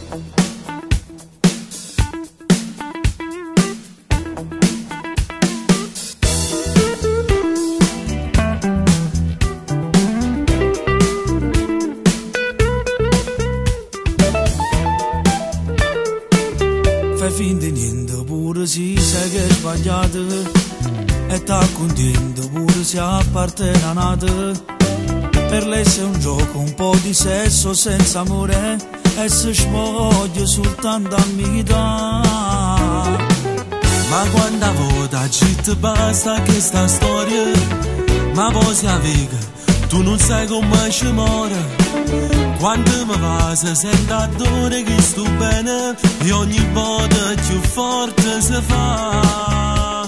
Fai finta di niente pure se sai che è sbagliato e t'accontento pure se appartiene a n'ato. Per lei sei un gioco, un po' di sesso senza amore e si spoglia soltanto a metà. Ma quanta volta ci ti basta questa storia? Ma poi si avvega, tu non sai come ci muore. Quando mi va si sente adore che sto bene e ogni volta più forte si fa.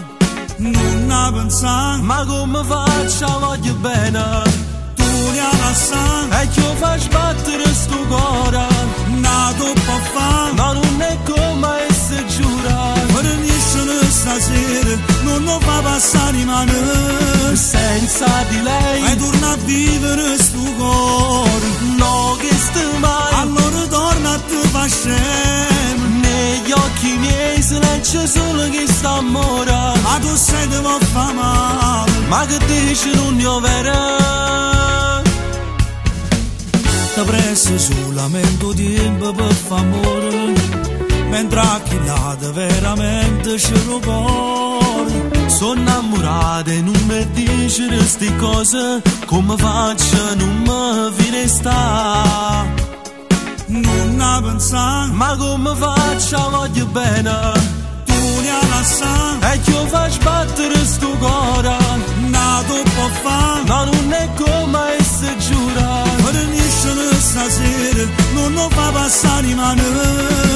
Non la pensare, Ma come faccio voglio bene? Tu li lasciare, e che faccio battere sto cuore? Nato può fare, Ma non è come se giura. Per nessuno stasera non lo fa passare in mano. Senza di lei E torna a vivere sto cuore. No che sto male. Allora torna a te fa scemo. Negli occhi miei si legge solo che sta amore. Ma tu sei te vuoi fa male. Ma che dici non è vero? Ti presto solamente tempo per fare amore, mentre a chi l'ha veramente c'è il cuore. Sono innamorato e non mi dici queste cose, come faccio non mi fine sta. Non la pensare, Ma come faccio voglio bene? Tu li lasciare, e che faccio battere sto cuore? Nato può fare, Ma non è come se giura. Per nessuno stasera non lo fa passare in mano.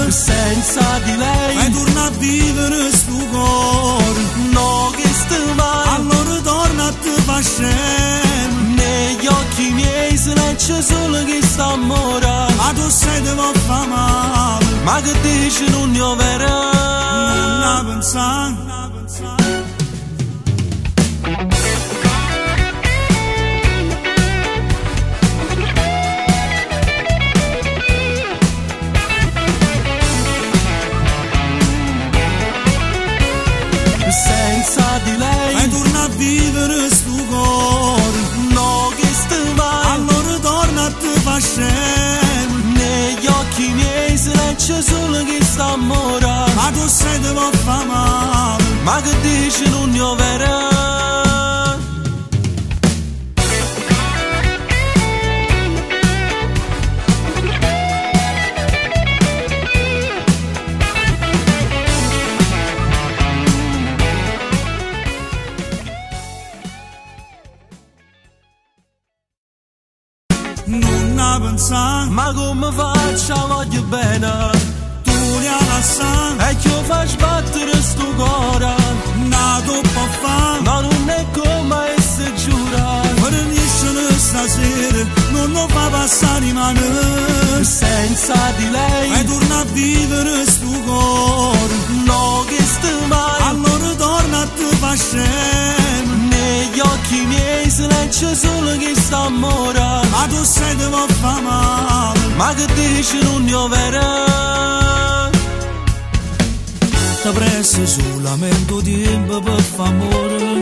Senza di lei E torna a vivere sto cuore. No che sto male. Allora torna a te fa scemo. Negli occhi miei si legge solo che sta amore. Ma tu sei te vuoi fa male. Ma che dici non è vero? Non la pensare. Senza di lei E torna a vivere sto cuore. No che sto male. Allora torna a te fa scemo. Negli occhi miei si legge solo che sta amore. Ma tu sei te vuoi fa male. Ma che dici non è vero? Non la pensare, Ma come faccio voglio bene? Tu li lasciare, e che faccio battere sto cuore? Nato può fare, Ma non è come se giura. Per nessuno stasera non lo fa passare in mano. Senza di lei E torna a vivere sto cuore. No che sto male. Allora torna a te fa scemo. Negli occhi miei si legge solo che sta amore. Ma tu sei te vuoi fa male. Ma che dici non è vero? Ti presto solamente tempo per fare amore.